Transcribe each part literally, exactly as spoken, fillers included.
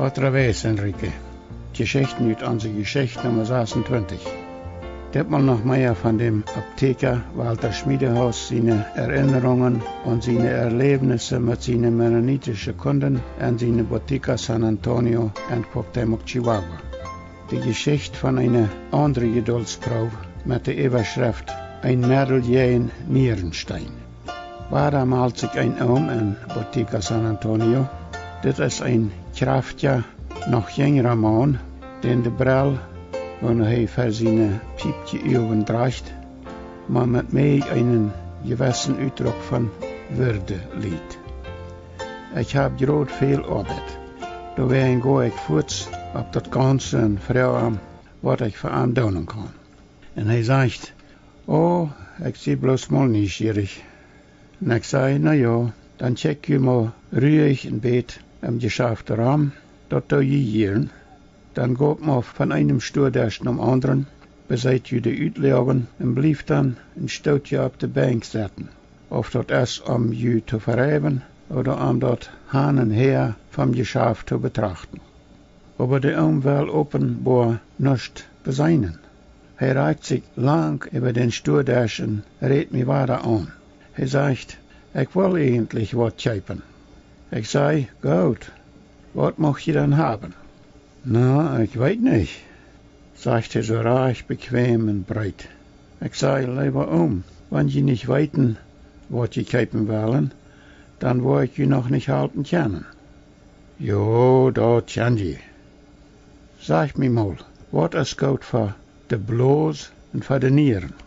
Otra vez, Enrique. Jeschichten ut onse Jeschicht Numma sasuntwintich. Ditmol noch mea von däm Apteeka Walter Schmiedehaus siene Erinnerungen un siene Erläwnisse met siene mennonitische Kunden en siene Botica San Antonio en Cuauhtémoc, Chihuahua. De Jeschicht von eene aundre Jedultsproow met de Äwaschreft: Een Meddel jäajen Nierenstein. Wada malt sikj een Oom en Botica San Antonio. Dit es een kjraftja, noch jinjra Maun, dän de Brell, woone hee fa siene Piepje Uagen drajcht, mau met mea eenen jewessen Utdruck von Würde lieet. Ekj hab jrod väl Oabeit. Doawäajen go ekj fuaz opp daut Gaunze un froag am, waut ekj fa am doonen kaun. Un hee sajcht: O, ekj sie bloos mol nieschierich. Un ekj saj: Na jo, dan kjikj du mol ruich een bät em Jeschaft rom, daut doo jie jieren. Dan go mol von eenem Stuadesch nom aundren, beseet du de Utloagen un bliew dan een Stootje opp de Benkj setten. Auf daut es om ju to vereiwen ooda om daut han un häa vom Jeschaft to betrachten. Oba de Oom well openboa nuscht beseenen. Hee rakt sikj lang äwa dän Stuadesch un rät mie wada aun. Hee sajcht: Ekj well eejentlich waut kjeepen. Ekj saj: Goot, waut mucht jie dan haben? Na, ekj weet nich, sajcht hee soo rajcht bequäm un breet. Ekj saj: Leewa Oom, wan jie nich weeten, waut jie kjeepen wellen, dan woa ekj ju noch nich halpen kjennen. Jo, daut kjenn jie. Sajcht mie mol, waut es goot fa de Bloos un fa de Nieren?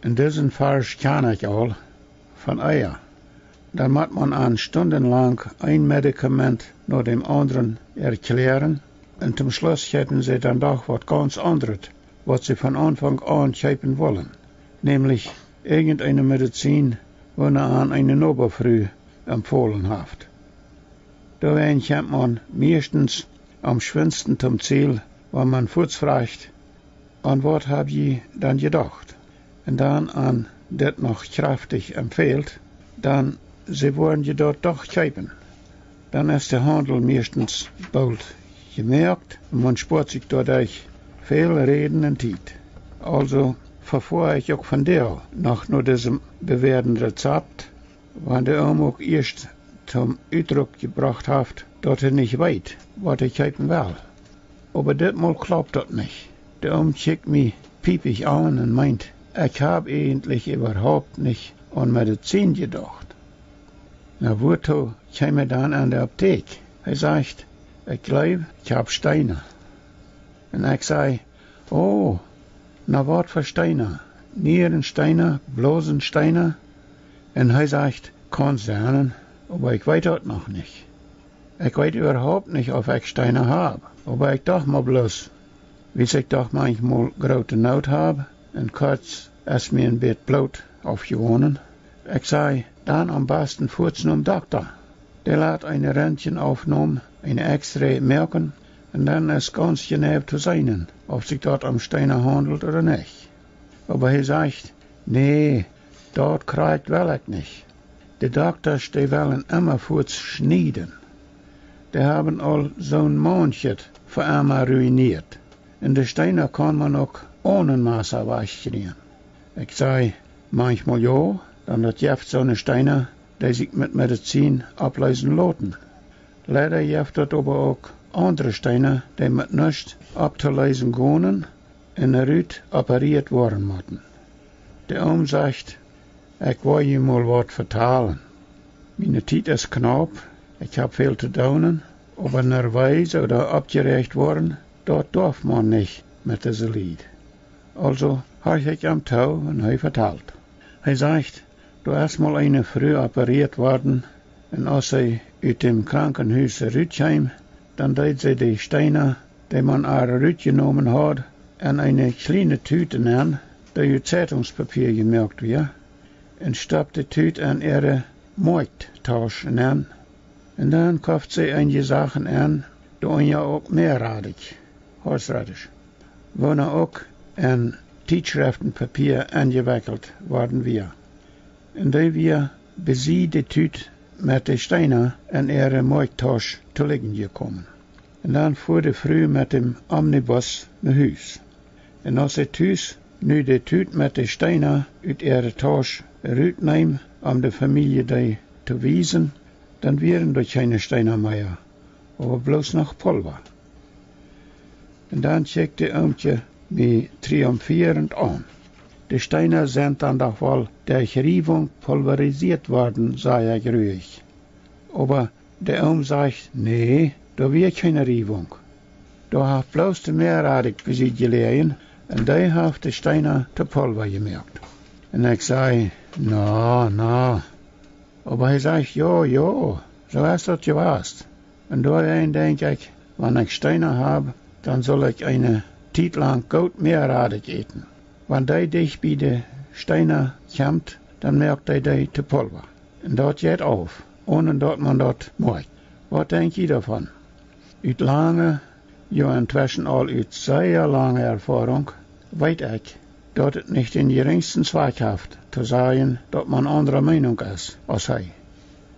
Un disen Varsch kjann ekj aul von ea. Dan mott maun an stundenlang een Medikament no däm aundren erkjläaren, un toom Schluss kjeepen see dan doch waut gaunz aundret, waut see von Aunfank aun kjeepen wullen, nämlich irjent eene Medizin, woone an eene Nobafru empfohlen haft. Doawäajen kjemt maun mieeschtens aum schwindsten toom Ziel, wan maun fuaz frajcht: Aun waut hab jie dan jedocht? Un dan an dit noch kjraftich empfält: Dan, see woaren je daut doch kjeepen. Dan es de Haundel mieeschtens boolt jemoakt un maun spoat sikj doaderch väl Räden un Tiet. Aulsoo vefoa ekj uk vondoag noch no disem bewäaden Rezapt, wan de Oom uk ieescht toom Utdruck jebrocht haft, daut hee nich weet, waut hee kjeepen well. Oba ditmol klaupt daut nich. De Oom kjikjt mie piepich aun un meent: Ekj hab eejentlich äwahaupt nich aun Medizin jedocht. Na, wuatoo kjeem hee dan en de Apteek? Hee sajcht: Ekj jleew, ekj hab Steena. Un ekj saj: O, na, waut fa Steena? Nierensteena, Blosensteena? Un hee sajcht: Kaun sennen, oba ekj weet daut noch nich. Ekj weet äwahaupt nich, auf ekj Steena hab, oba ekj docht mau bloos, wiels ekj doch manchmol groote Noot hab un kort es mie een bät Bloot aufjegonen. Ekj saj: Dan aum basten fuaz nom Dokta. Dee lat eene Röntgenaufnahm, eene X-Ray moaken, un dan es gaunz jeneiw to seenen, auf sikj daut om Steena haundelt ooda nich. Oba hee sajcht: Nä, daut krakjt well ekj nich. De Doktasch, dee wellen emma fuaz schnieden. Dee haben aul soon Maunkje fa emma ruinieet. Un de Steena kaun maun uk onen Massa wajchkjrieen. Ekj saj: Manchmol jo, dan daut jeft soone Steena, dee sikj met Medizin oppleesen loten. Leida jeft daut oba uk aundre Steena, dee met nuscht opptoleesen gonen un rut operieet woaren motten. De Oom sajcht: Ekj woa ju mol waut vetalen. Miene Tiet es knaup, ekj hab väl to doonen, oba nerwees ooda oppjeräacht woaren, daut doaf maun nich met dise Lied. Aulsoo horch ekj am too un hee vetalt. Hee sajcht: Doa es mol eene Fru operieet worden, un aus see ut däm Krankenhus rutkjeem, dan deed see de Steena, dee maun ar rutjenomen haud, en eene kjliene Tut nenn, dee ut Zeitungspapia jemoakt wia, un stopt de Tut en äare Moakjtausch nenn. Un dan koft see eenje Sachen en, doarunja uk Mearadikj, horseradish, woona uk en Tietschreftenpapia enjewekjelt worden wia. Un dee wia bie de Tut met de Steena en äare Moakjtausch to lijen jekomen. Un dan fua de Fru met däm Omnibus no Hus. Un aus see tus nu de Tut met de Steena ut äare Tausch rutneem, om de Famielje dee to wiesen, dan wieren doa kjeene Steena mea, oba bloos noch Pulva. Un dan kjikjt de Oomkje mie triumfierend aun. De Steena sent dan doch woll derch Riewunk pulverisieet worden, saj ekj ruich. Oba de Oom sajcht: Nä, doa wia kjeene Riewunk. Doa haft bloos de Mäaradik besied jeläajen un dee haft de Steena to Pulva jemoakt. Un ekj saj: Na, na. Oba hee sajcht: Jo, jo, soo es daut jewast. Un doawäajen denkj ekj, wan ekj Steena hab, dan sull ekj eene Tiet lang goot Mäaradik äten. Wan dee dicht bie de Steena kjemt, dan moakt dee dee to Pulva. Un daut jeit auf, onen daut maun daut moakjt. Waut denkj jie doavon? Ut lange, jo, entweschen aul ut sea lange Erfoarunk weet ekj, daut et nich dän jerinjsten Zwakj haft, to sajen, daut maun aundre Meenunk es aus hee.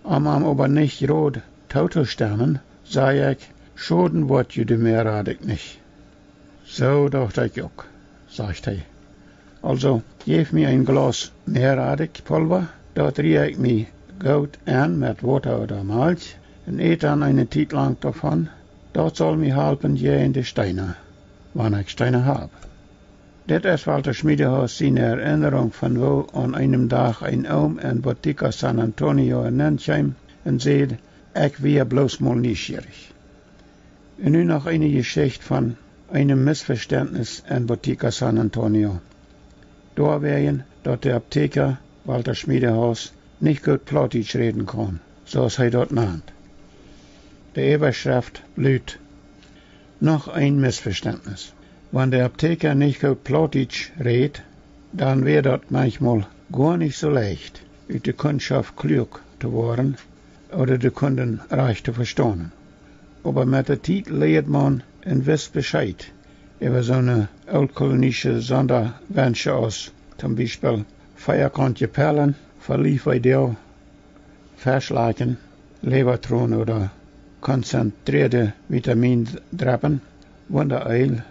Om am oba nich jrod tootostemmen, saj ekj: Schoden woat ju de Mäaradik nich. Soo docht ekj uk, sajcht hee. Aulsoo, jeff mie een Glaus Mäaradikjpulva, daut ria ekj mie goot en met Wota ooda Malkj, un ät dan eene Tiet lang doavon, daut saul mie halpen jäajen de Steena, wan ekj Steena hab. Dit es Walter Schmiedehaus siene Erinnerunk von woo aun eenem Dach een Oom en Botica San Antonio nenkjeem un säd: Ekj wia bloos mol nieschierich. Un nu noch eene Jeschicht von eenem Missvestentnis en Botica San Antonio. Doawäajen, daut de Apteekja Walter Schmiedehaus nich goot Plautdietsch räden kaun, soo aus hee daut nant. De Äwaschreft lut: Noch een Missvestentnis. Wan de Apteekja nich goot Plautdietsch räd, dan wia daut manchmol goa nich soo leicht, ut de Kundschoft kluak to woaren ooda de Kunden rajcht to vestonen. Oba met de Tiet lieed maun un wist Bescheet äwa soone ooltkolonische Sondawenschen aus toom Biespel veakauntje Pellen fa Liefwee-Doag, Feschlakjen, Läwatron ooda konzentrieede Vitamindreppen, Wundaeel,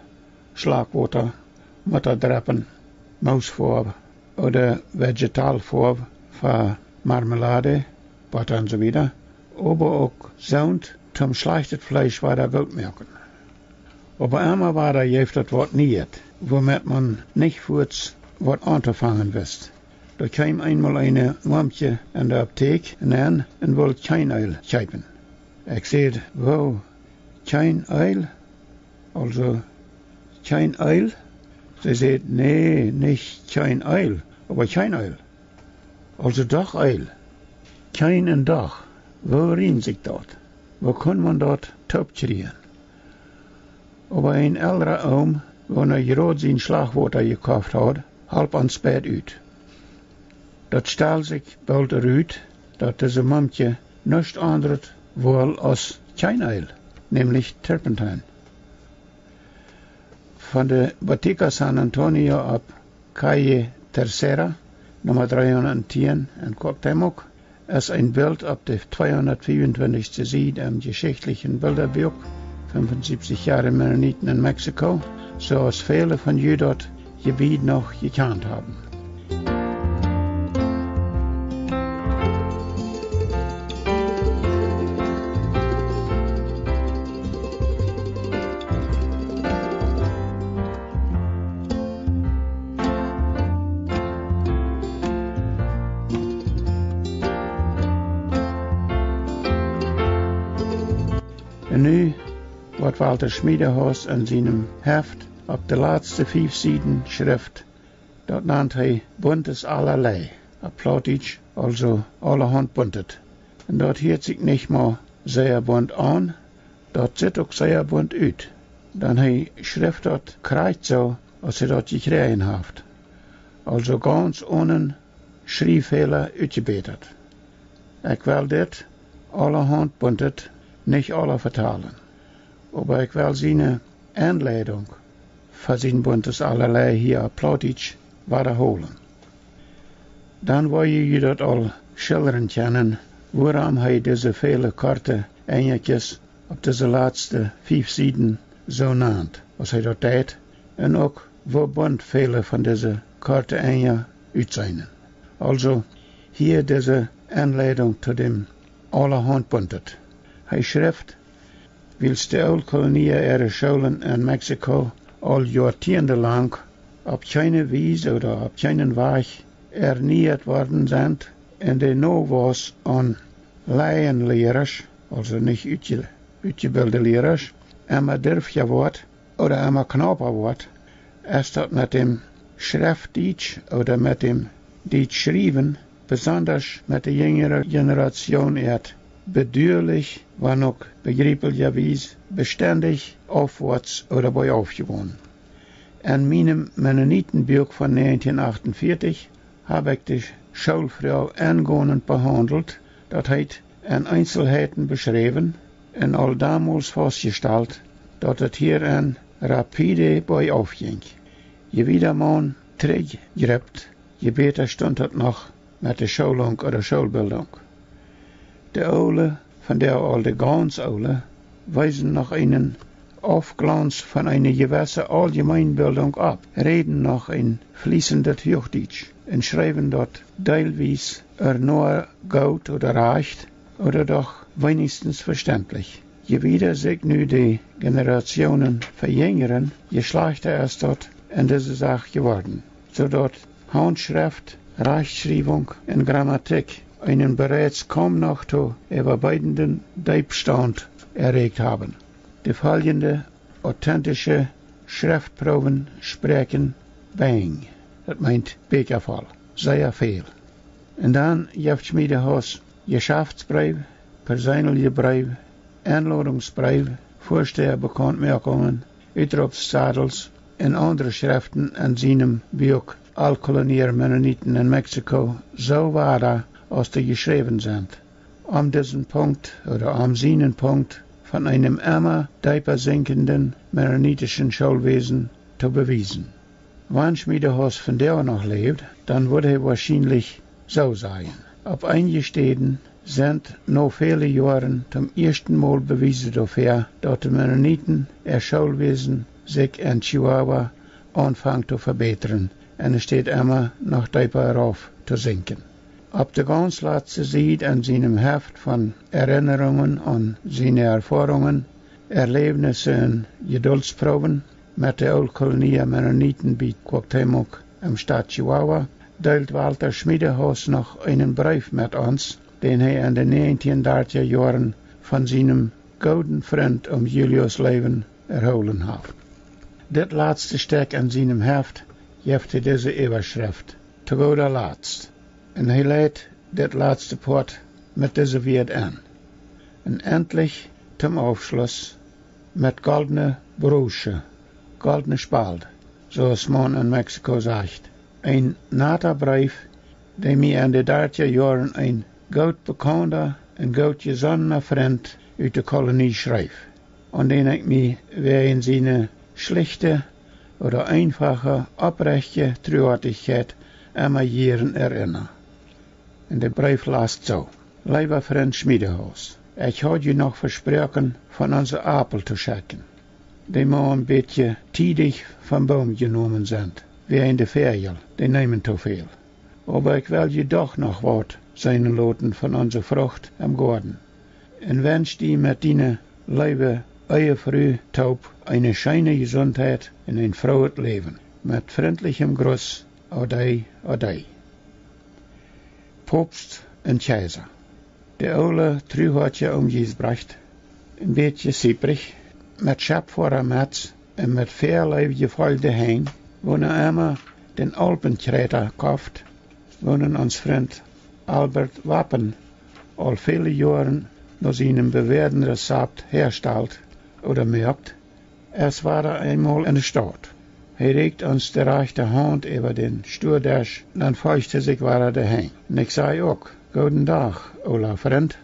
Schlakjwota, Muttadreppen, Moosfoaw ooda Vegetalfoaw fa Marmelade, Botta un soo wieda, oba uk soont toom schlajchtet Fleesch wada goot moaken. Oba emma wada jeef daut waut Nieet, woomet maun nich fuaz waut auntofangen wist. Doa kjeem eenmol eene Mumkje en de Apteek nenn un wull Kjeeneel kjeepen. Ekj säd: Woo, Kjeeneel? Aulsoo, Kjeeneel? See säd: Nä, nich Kjeeneel, oba Kjeeneel. Aulsoo doch Eel. Kjeen un doch, woo riemt sikj daut? Woo kunn maun daut toop kjrieen? Oba een elra Oom, woona jrod sien Schlakjwota jekoft haud, holp ons beid ut. Daut stald sikj boolt rut, daut dise Mumkje nuscht aundret wull aus Kjeeneel, nämlich Turpentine. Von de Botica San Antonio opp Calle Tercera, Numma dreehundattieen en Cuauhtémoc, es een Bilt opp de tweehundatfiefuntwintichste Sied em jeschichtlichen Bildabuak, fünfundsiebzig Jahre Mennoniten in Mexiko, soo aus väle von ju daut Jebied noch jekjant haben. Un nu, waut Walter Schmiedehaus en sienem Heft opp de latste fief Sieden schrift, daut nant hee Buntes allerlei, opp Plautdietsch aulsoo aulahaunt Buntet. Un daut hieet sikj nich mau sea bunt aun, daut sitt uk sea bunt ut. Dan hee schrift daut krakjt soo, aus hee daut jekjräajen haft. Aulsoo gaunz onen Schrieffäla utjebätat. Ekj well dit aulahaunt Buntet nich aula vetalen, oba ekj well siene Enleidunk fa sien Buntes allerlei hia opp Plautdietsch wadahoolen. Dan woa jie ju daut aul schildren kjennen, wuarom hee dise väle korte Enjakjes opp dise latste fief Sieden soo nant, aus hee daut deit, un uk woo bunt väle von dise korte Enja utseenen. Aulsoo, hia dise Enleidunk to däm aulahaunt Buntet. Hee schrift: Wiels de Ooltkolonia äare Schoolen en Mexiko aul Joatieende lang opp kjeene Wies ooda opp kjeenen Wajch ernieet worden sent, un de Nowauss aun Laienlierasch, aulsoo nich utje-, utjebilde Lierasch, emma dirfja woat ooda emma knaupa woat, es daut met däm Schreftdietsch ooda met däm Dietsch schriewen, besondasch met de jinjre Generation, ieet bedualich, wan uk bejriepelja Wies, bestendich aufwoats ooda boajauf jegonen. En mienem Mennonitenbuak von negentien achtunvieetich hab ekj de Schoolfroag engonent behaundelt, daut heet, en Eenselheiten beschräwen, un aul domols faustjestalt, daut et hia en rapide boajauf jinkj. Je wieda maun trigjjript, je bäta stunt et noch met de Schoolunk ooda Schoolbildunk. De Oole, von dee aul de gaunz Oole, weesen noch eenen Aufglauns von eene jewesse Auljemeeniebildunk opp, räden noch een fließendet Huachdietsch un schreewen daut deelwies ea noch goot ooda rajcht, ooda doch weenichstens vestentlich. Je wieda sikj nu de Generationen vejinjren, je schlajchta es daut en dise Sach jeworden, soo daut Haundschreft, Rajchtschriewunk un Grammatikj eenen bereits kaum noch to äwabeidenden Deepstaunt erreicht haben. De foljende authentische Schreftproowen spräakjen Bänj, daut meent Bieekja voll, sea väl. Un dan jeft Schmiedehaus Jeschaftsbreew, perseenelje Breew, Enlodungsbreew, Väastäabekauntmoakungen, Utroopssadels un aundre Schreften en sienem Buak Ooltkolonia Mennoniten en Mexiko soo wada, aus dee jeschräwen sent, om disen Punkt ooda om sienen Punkt von eenem emma deepa sinkjenden mennonitischen Schoolwäsen to bewiesen. Wan Schmiedehaus vondoag noch läwd, dan wudd hee woarschienlich soo sajen: Opp eenje Städen sent no väle Joaren toom ieeschten Mol Bewiese doafäa, daut de Mennoniten äa Schoolwäsen sikj en Chihuahua aunfangt to vebätren un enne Städ emma noch deepa rauf to sinkjen. Opp de gaunz latste Sied en sienem Heft von Erinnerungen aun siene Erfoarungen, Erläwnissen un Jedultsproowen met de Ooltkolonia Mennoniten bie Cuauhtémoc em Staat Chihuahua deelt Walter Schmiedehaus noch eenen Breef met ons, dän hee en de negentien dartja Joaren von sienem gooden Frint Oom Julius Loewen erhoolen haft. Dit latste Stekj en sienem Heft jeft hee dise Äwaschreft: To gooda Latst. Un hee leit dit latste Poat met dise Wieed en: Un endlich toom Aufschluss, met goldne Brosche, goldne Spald, soo aus maun en Mexiko sajcht, een nata Breef, dee mie en de dartja Joaren een goot bekaunda un goot jesonnena Frint ut de Kolonie schreef, aun dän ekj mie wäajen siene schlichte ooda eenfache, opprechtje Truoatichkjeit emma jieren erinna. Un de Breef last soo: Leewa Frint Schmiedehaus, ekj haud ju noch vesproaken, von onse Aupel to schekjen, dee mau een bät tiedich vom Boom jenomen sent, wäajen de Väajel, dee neemen too väl. Oba ekj well je doch noch waut seenen loten von onse Frucht em Goaden. Un wensch die met diene leewe Ehefru toop eene scheene Jesuntheit un een frooet Läwen. Met frintlichem Gruss, Adee, Adee. Paupst un Kjeisa. De oole Truhoatja Oom Giesbrecht, een bät sieprich, met Scheppfoarermets un met väl leew jefolde Henj, woo hee emma dän Alpenkjreeta koft, woo ons Frint Albert Wappen aul väle Joaren no sienem bewäaden Rezapt häastalt ooda moakt, es wada eemol enne Staut. Hee rieekjt ons de rajchte Haunt äwa dän Stuadesch, dan feucht hee sikj wada de Henj. Un ekj saj uk: Gooden Dach, oola Frint.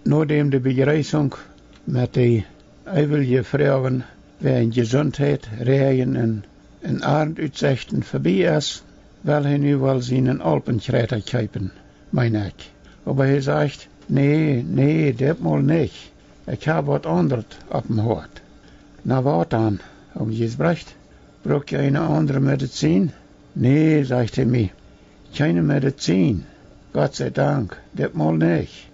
Nodäm de Bejreessunk met de eewje Froagen wäajen Jesuntheit, Räajen un, un Arntutsechten vebie es, well hee nu woll sienen Alpenkjreeta kjeepen, meen ekj. Oba hee sajcht: Nä, nä, ditmol nich. Ekj hab waut aundret opp em Hoat. Na waut dan, Oom Giesbrecht? Bruck jie eene aundre Medizin? Nä, sajcht hee mie, kjeene Medizin. Gott sei Dank, dit Mol nich.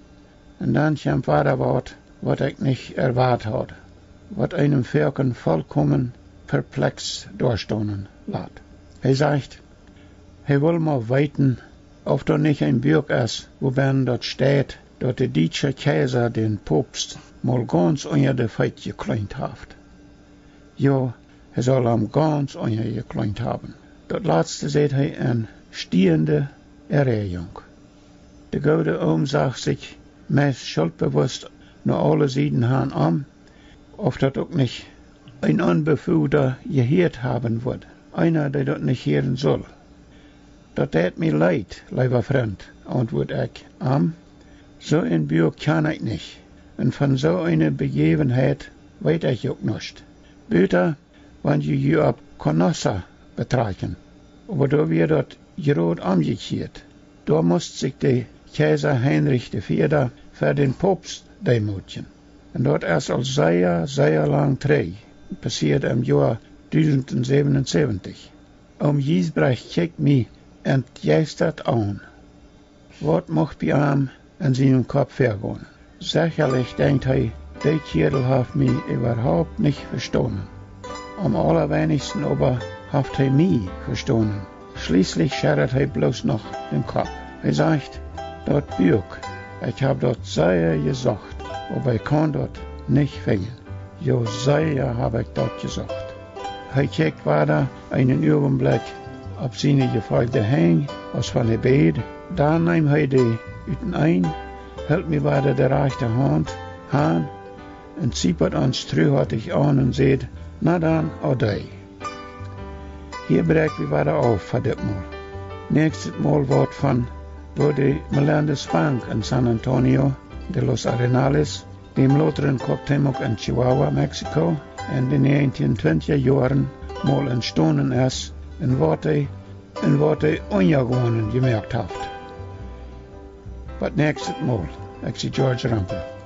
Un dan kjemt wada waut, waut ekj nich erwart haud, waut eenem foaken volkomen perplex doastonen lat. Hee sajcht, hee wull mau weeten, auf doa nich een Buak es, wua bennen daut steit, daut de dietsche Kjeisa dän Poopst mol gauns unja de Feet jekleent haft. Jo, hee saul am gauns unja jekleent haben. Daut latste säd hee en stiende Erräajunk. De goode Oom sach sikj meist schuldbewust no aule Sieden han om, auf daut uk nich een Onbefuda jehieet haben wudd, eena, dee daut nich hieren sull. Daut deit mie leet, leewa Frint, auntwuad ekj am. Soo een Buak kjan ekj nich, un von soo eene Bejäwenheit weet ekj uk nuscht. Buta wan jie junt opp Canossa betrakjen. Oba doa wia daut jrod omjekjieet. Doa must sikj de Kjeisa Heinrich de Vieeda fa dän Poopst deemootjen. Un daut es aul sea, sea lang trigj, passieet em Joa dusent un säwenunsäwentich. Oom Giesbrecht kjikjt mie entjeistat aun. Waut mucht bie am en sienen Kopp väagonen? Sechalich denkjt hee, dee Kjädel haft mie äwahaupt nich vestonen. Aum aulaweinichsten oba haft hee mie vestonen. Schlieslich scheddat hee bloos noch dän Kopp. Hee sajcht: Daut Buak, ekj hab daut sea jesocht, oba ekj kaun daut nich finjen. Jo, sea hab ekj daut jesocht. Hee kjikjt wada eenen Uagenblekj opp siene jefolkjde Henj, aus wan hee bäd. Dan neem hee dee uteneen, hilt mie wada de rajchte Haunt han un ziepat ons truhoatich aun un säd: Na dan, adee. Hia bräakj wie wada auf fa dit Mol. Näakjstet Mol waut von woo de Melendez Bank en San Antonio de los Arenales, däm lotren Cuauhtémoc en Chihuahua, Mexiko, en de näajentien twintja Joaren mol entstonen es un waut dee, un waut dee unjagonen jemoakt haft. Bat näakjstet Mol, ekj sie George Rempel.